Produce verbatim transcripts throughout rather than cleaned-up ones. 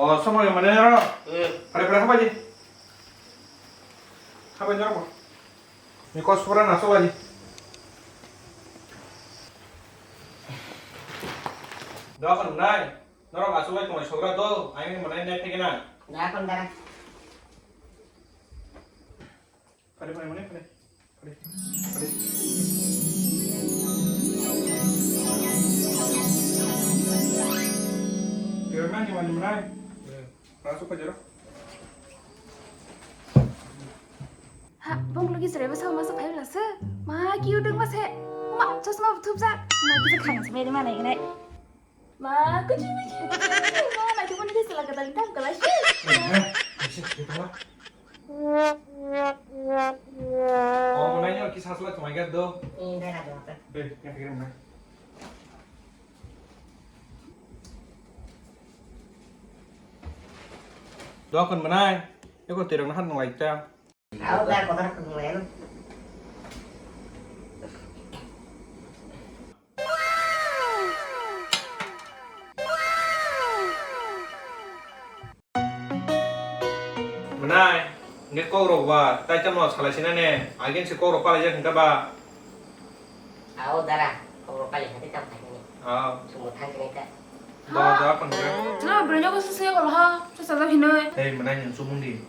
O, somo yang mana ro? Hmm. Pare pare habai di. Habai di ro. Ni kos pura na soba di. Dokan nai. Norok aswk bai tongwi sogra do, ayang manai nai phege na. Dokan dara. Pare pare mane pare. Pare. Pare. German ni mani mrai. Pare so pajero. Ha, bong logi sere basa masa phai lasa. Ma ki udang masa. Ma chosma buthup jak. Ma ki khang sebe mane nai. Ma, kuchi, kuchi, kuchi, kuchi. Ma, naithok mani khe chwla kwtal ni tam kwlai se. Eh, eh, eh, eh, eh. O, mwnai no kisa sla tongmai ga do. Eh, dara do. Be, yang kira mwnai. Dokon mwnai. Eko tirang nahan nang lai ta. Au, da, kotor ko mwnai no. Mwnai, nge kok rok ba, tai tamo salai sina ne, agin se kok rok palai jak hingka ba. Ao dara, kok rok palai hati tam khai ni. Ao. Sumo thang kini ta. Ba, da, kon ga. Na, bro, nyogo se se ko ha, se sa da hinoi. Hei, mwnai, nang sumung di.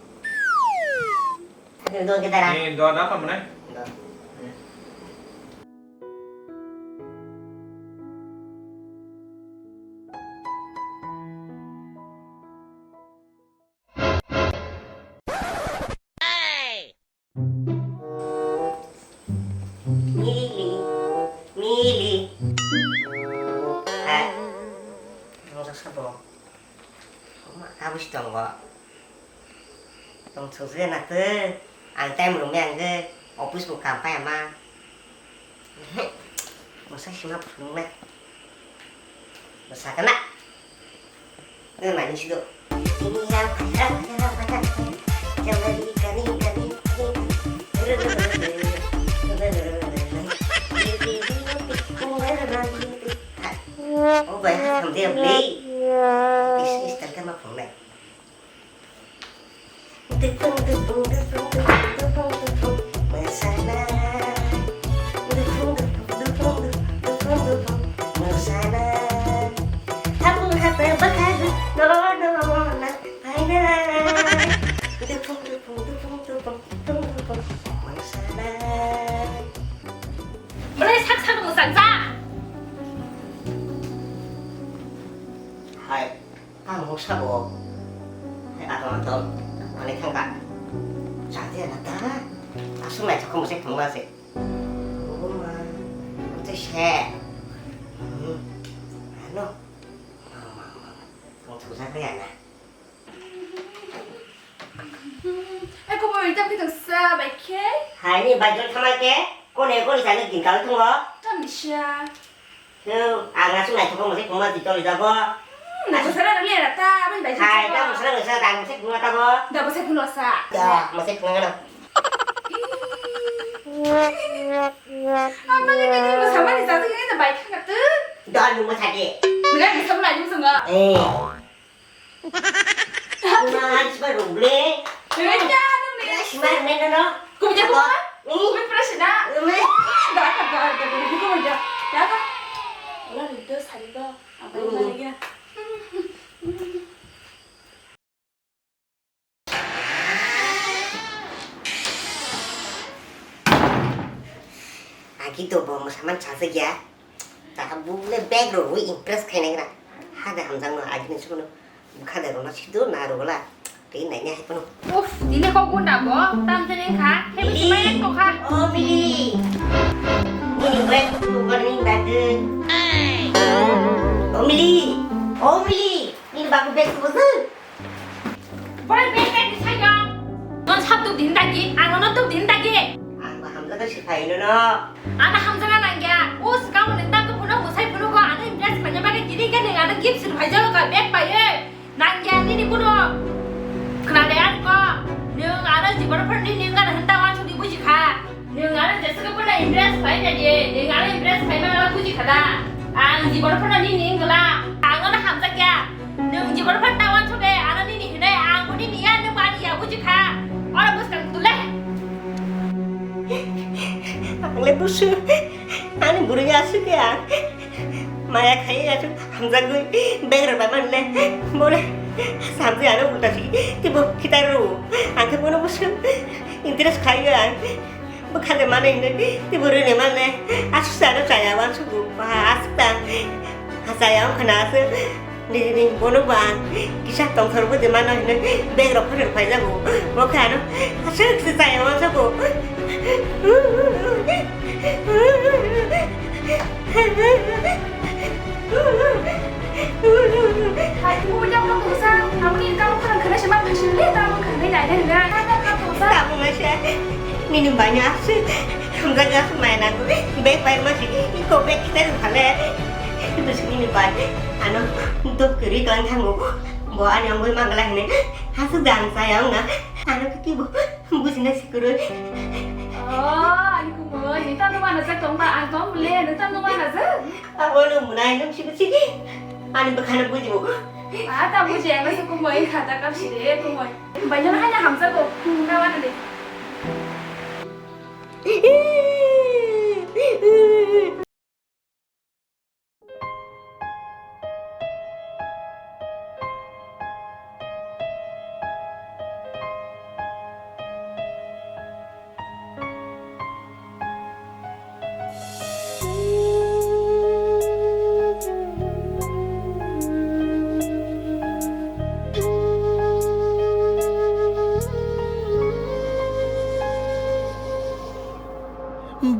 Aduh, dua kita dah. Ni dua dapat mana? Dua. Mili, mili. Eh, nang sabo. Koma kabus tongo. Tong thujle na twi, ang time rwmai ang khe office bo kam pai ama. Mwsa sima phunuknai. Mwsa kana. Nang nani sido. Ini yang pakai, pakai, pakai, pakai. Yang dari kani, kani, kani. Oh, bai, hamdi hamdi. Is, is, tangka ma phunuknai. Dupung, dupung, dupung, dupung, dupung, dupung, mosanai. Dupung, dupung, dupung, dupung, dupung, mosanai. Habu haba bakar, no, no, no, na, phainai. Dupung, dupung, dupung, dupung, dupung, dupung, mosanai. Boleh sak sak mosan sa. Hai. Ang moksa bo. Hai, atom, atom. Ani thangka. Jati ana ta. Aswk naithok khe mwsai phunukma se. Obo ma. Tei se. Hmm. Ano. Ma, ma, ma. Ang thujak ya na. Ai, kobo itam kita sa bai khe. Hai ni bai jol thamai khe. Kone, kone sa ni ginkal thungo. Tam bisa. Ang aswk naithok khe mwsai phunukma twi toli jago. Hmm, naithok sana rwliya ta, aboni bai. Hai, ta mwsai rwsa, ta mwsai phunukma ta bo. Da mwsai phunuksa. Da mwsai phunukma no. Ang bagi bagi mwsamani jajak ini na bai thangka tu. Da nung mwsadi. Nang mwsam lai nung sanga. Eh. Kuma, sipai rok le. Kaya, ano ni? Sipai rok le, no, no. Kumi dia kuma? Ni? Kumi pura sih, nak? Ni? Dah, dah, dah, dah, dah, dah, dah. Dah, dah. Wala, rindu, sari, dah. Apa yang mana, ya? Agi to bo mwsaman chajak ya. Tabuk le bag rogwi impress khainai gra. Hada hamjakno agini sukno bwkha de rwna sidu na rwla. Tei naina hai phano. Uff, tini kok gunda bo, tam jani kha, hebu Mili. Sipai ek tokha. O Mili. Nini bag tu warning bag. O Mili. O Mili. Nini babu bag tu bosu. Borai bag bag ni sayo. Non sab tu din dagi, ang non tu din dagi. Ang ba hamjak si phai no no. Ana hamjak nang ya. Us kamu ni tak tu puno musai puno ko ana impress kanya bagi kini kan yang ana gift sir phai jalo ka bag phai eh. Nang ya nini kuno. Kena de an ko. Nung ana jibar pun nini ngan henta wan sudi buji kha. Nung ano jeswk phano impress khlai na di, nung ano impress khlai mano buji kha da. Ang jibon phano nini wngla, ang ano hamjak ya. Nung jibon phano ta uansuk de, Usu, ani burui asuk ya. Maya khai asuk hamjagui beg rok bai manle. Bole samjui ano ulta si tibo khitai ro. Angke bono usu interest khai ya. Bo khade mane hine tibo rene mane. Asuk sa ano chaya wan sugu. Ba asuk ta. Chaya wngkha na asuk. Nini bono ba kisa tongthor bo de mano hino beg rok phano phai jago. Bo khe ano aswk se chaya ma jago. Hai, bo jang no kusa, amoni income khorang khana se ma phai se le ta mo khana nai nai na. Ta mo ma se. Nini bai na aswk hamjak aswk mai na. Beg bai ma se. Ko beg kita phale. Bwswk nini bai ano duk kwrwi tong thango. Bo ani ongoi mangla hine hasuk da ang chaya wngna. Ano khe kibo bujina sikuroi. Oh, ani kumoi, ni tamo mana jak tong ba, ang tong le, ni tamo mana jak. Abono munai nung sibo sigi. Ani bwkhano bujibo. Ah, ta buji, ang se kumoi khata kap sire, kumoi. Bai jana hanya hamsa ko, kumna wana de.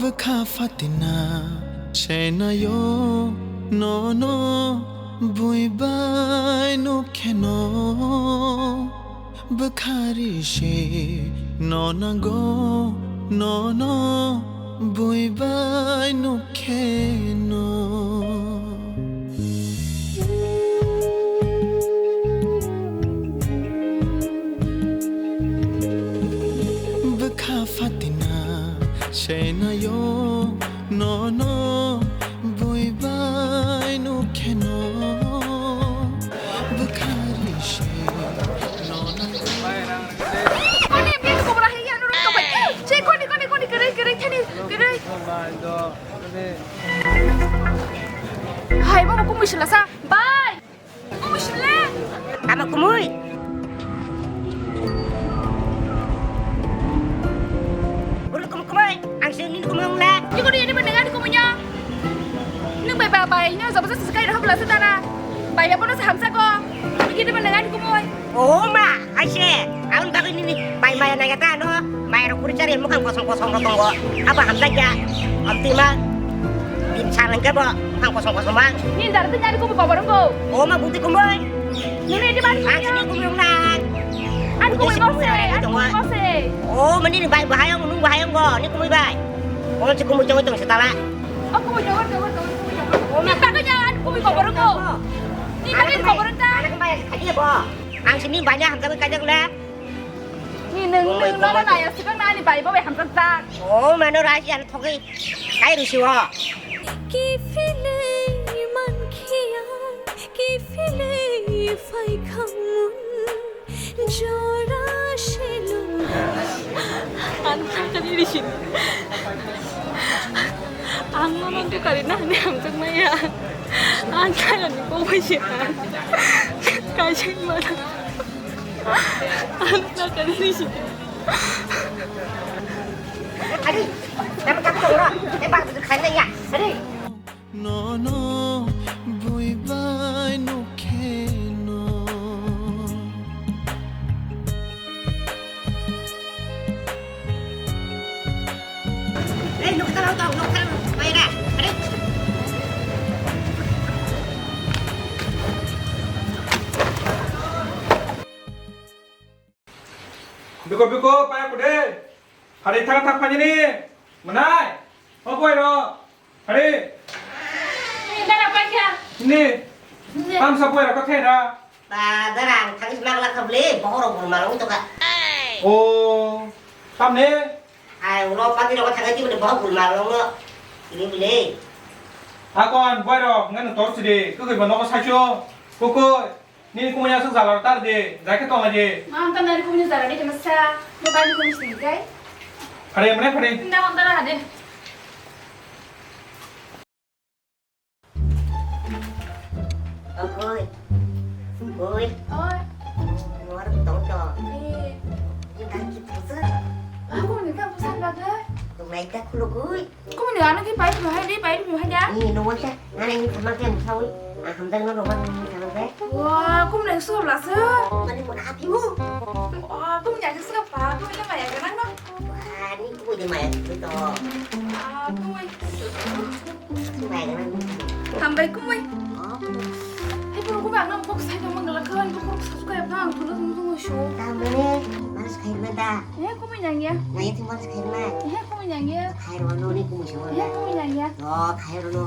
Bwkha fatina senayo nono bui bai nukheno. Bwkha ri se no nango nono bui bai nukheno. Bwkha fatina senayo nono bui bai nukheno. Bwkha ri se no nango. Koni, bini kobra hai ya, nurung kapai. Cek, koni, koni, koni, kwrwi, kwrwi, khani, kwrwi. Hai, mama, kumui sila sa. Bye. Kumui sila. Ama kumui. Bulu kumui, kumui. Ang sini kumui wng le. Iko ni ini mendengar kumui nya. Nung bai ba bai nya jabo jabo sekai rohok la sedara. Bai ba bono se hamsa ko. Ini mendengar kumui. O ma, aise, ang bagwi nini bai maya nai ta no. Mai rok kuri chari mukhang kosong kosong rok tongo. Abo hamjak ya. Amtwi ma. Din saleng ke bo mukhang kosong kosong mang. Ni dar tu nyari kumui koborong ko. O ma buti kumui. Nini di ban. Ang sini kumui nang. An kumui ko se, an kumui ko se. O mani ni bai bahayang nung bahayang go. Ni kumui bai. Ko si kumui jong tong setala. O kumui jong tong tong kumui jong. Ni bagwi nya an kumui koborong ko. Ni bagwi koborong ta. Anak bai khaji bo. Ang sini banyak hamjak kajak le. Ni nung nung no na ya sikang na ni bai bo bai hamjak ta. O mano raji an thogi. Kai risi o. Kiphilwi mankhiya, kiphilwi phaikhamun, jora selung. Ang thangkani risi. Ang nono dukari nani hamjakmaya. Ang thangani koboi se ang. Kaisa mana. Ang thangkani risi. Adi, dapat kamu tunggu. Eh, Pak, betul kayaknya ya. Adi. Nono bui bai nukheno. Eh, nukta lo tong, nukta lo, bai ra. Adi. Biko, biko, paya kude. Hari thang thang phani ni. Manai. O boi ro. Hari. Ni dara paikha. Ni. Ni. Tam sa boi ro ko thai da. Ba dara ang thang is magla kable, bohoro bul malung to ka. O. Tam ne. Ai, ulo pagi ro thang ti bole bohoro bul malung no. Ini bole. Akon boi ro ngan tor sidi. Ku ku ba no ko sa cho. Ku ku. Nini kumui aswk jala tar de, jai khe tong lai de. Ma, ang ta nari kumui jala de, kemasa. Mo bai ni kumui sini kai. Phare, mane phare. Nda hon dara hade. Oi. Oi. Oi. Muar tong to. Eh. Ni dan ki pusa. Aku ni kan pusa bagai. Tumai ta kulukui. Kumni ano ki pai pai di pai pai ya. Ni no wasa. Ngana ni sama ke musawi. Ah, hamdang no roman ni sama ke. Wah, kumni su la su. Mani mo happy mo. Ah, kumni ani su pa, kumni maya ganang no. Wah, ni kumni maya tu to. Ah, kumni. Hambai kumui. Hai puru kumui ang nang bok sai tongma ngelak khe, ang bok sai suka yap nang, ang tulu tulu tulu shu. Tamani, mas khairma da. Eh, kumui nang ya. Nang ya thing mas khairma. Eh, kumui nang ya. Khairma no ni kumui shu. Eh, kumui nang ya. Oh, khairma no.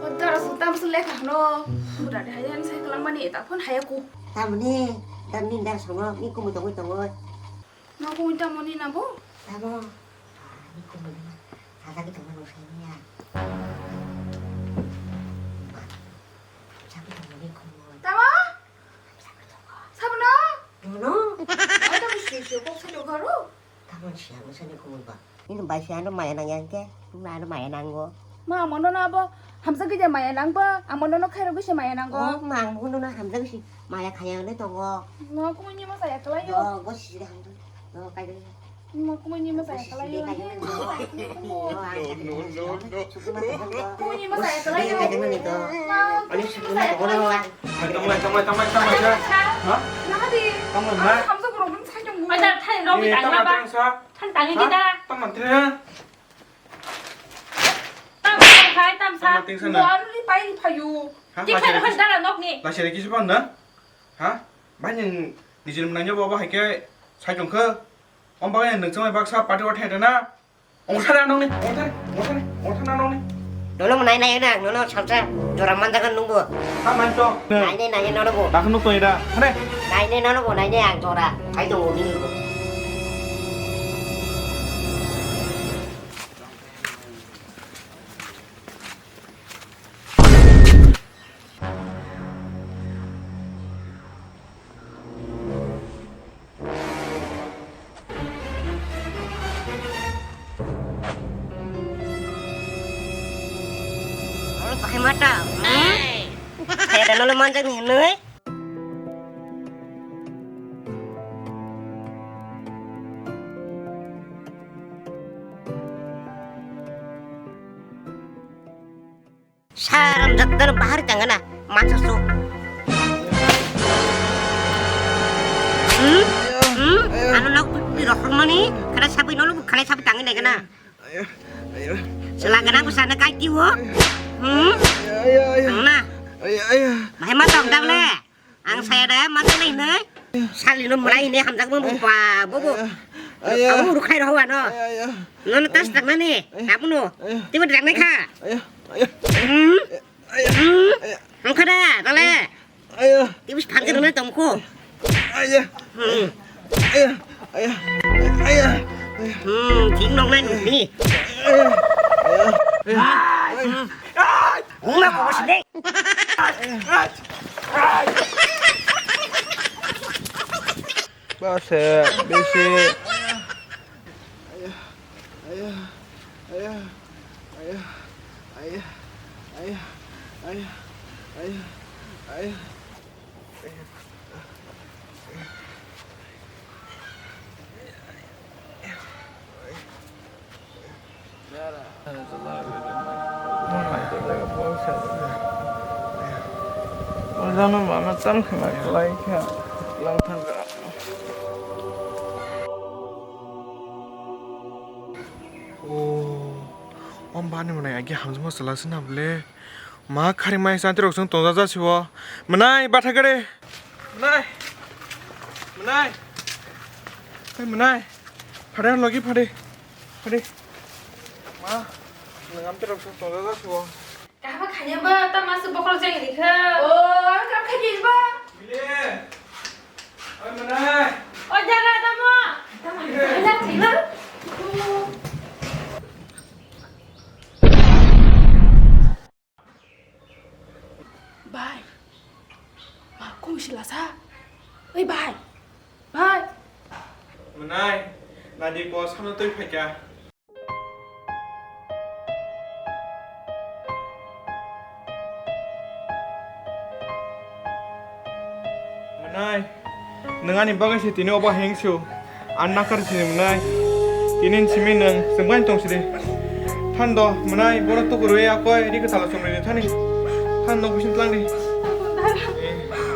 Odara su tam su lekha no. Udah deh, hai yang sai kelang mani, tak pun hai aku. Tamani, tam ni dar sono, ni kumui tongoi tongoi. Ma kumui tamani na bo? Tamo. Ah, ni kumui na. Ada kita manusia ni ya. Sabi tongmani khumui. Tamo? Sabi tongmani. Sabono? Bono? Ai, tamo sio sio kok sajo garo? Tamo siya mo sani khumui ba. Ini bai siya no maya nang yang ke. Maya no maya nang go. Ma, amo no na bo. Hamsa gede maya nang ba. Amo no no khairo gede maya nang go. Oh, ma, ang no no hamsa gede maya khaya ne tongo. No, khumui ni ma saya kelai yo. Oh, go sisi de hamsa. No, kai de. Kumui ni masa ya kalai yo. Kumui ni masa ya kalai yo. Tamo, tamo, tamo, tamo, tamo. Ha? Nadi. Tamo na. Hamsa borok ni sakhe. Ada thani rok ni tangna ba. Than tangi di da. Tamo tren. Tam khai tam sa. Tamo tren sa na. Mo aruli pai phayu. Ha? Tik khai han dara nok ni. Lasere kisi pan na? Ha? Bai nang nijini mwnai no bo hai khe sai tong khe. Om bagwi nwng chwngwi baksa party o thai rwna. Ongthar anong ni, ongthar, ongthar, ongthar anong ni. Nono mwnai nai na, nono salsa jora manjagan nungbo. Ha man to. Nai ne, nai ne nono bo. Dak nuk to ida. Hane. Nai ne nono bo, nai ne ang jora. Hai to bo bini bo. Oro bahai mata, hmm? Saya dan lo manjang ni, nui. Saram jattar bahar tangana mansa so. Hmm? Hmm? Ano nok di rohor mani, kana sabi nolu, kana sabi tangi nai kana. Sela kana ku sana kai tiwo. Hmm? Ang na. Mahai ma tong dang le. Ang saya da ma tong nai ne. Sali no mrai ne hamjak mo pa bo bo. Ayo. Abo rukhai roh wa no. Ayo, ayo. Nono tas tak nani. Ayo. Abu no. Ayo. Tiba dak nai kha. Ayo, ayo. Hmm. Ayo. Hmm. Ayo. Ang kha da, tale. Ayo. Tiba phang ke nai tong ko. Ayo. Hmm. Ayo. Ayo. Ayo. Hmm, ting nong nai ni. Ayo. Ayo. Ayo. Hmm. Huma ko sini. Base bisi. Ojano mama cham khna khlai kha lang thang kha. O, o bani mwnai agi hamjama chwla se na bole. Ma khari mai santi rok song tongja ja sibo. Mwnai batha gare. Mwnai. Mwnai. Hey, mwnai. Phade logi phade. Phade. Ma, nang amte rok song tongja ja sibo. Kahaba khanya ba, ta masu bokol jeng ni kha. O, ang kam kha di ba. Bile. Oi, mwnai. Oi, jaga tamo. Tamo, jaga thila. Bai. Ma, kung sila sa. Oi, bai. Bai. Mwnai, nadi ko sano twi phaikha. Nai, nwng ani bagwi se tini obo hengsu. Ang nakar sini mwnai. Tini simi nwng chwngbai tong sidi. Thando mwnai, bono tukurwi akoi ri kwthalo chumridi thani. Thando bisin tlangdi. Eh.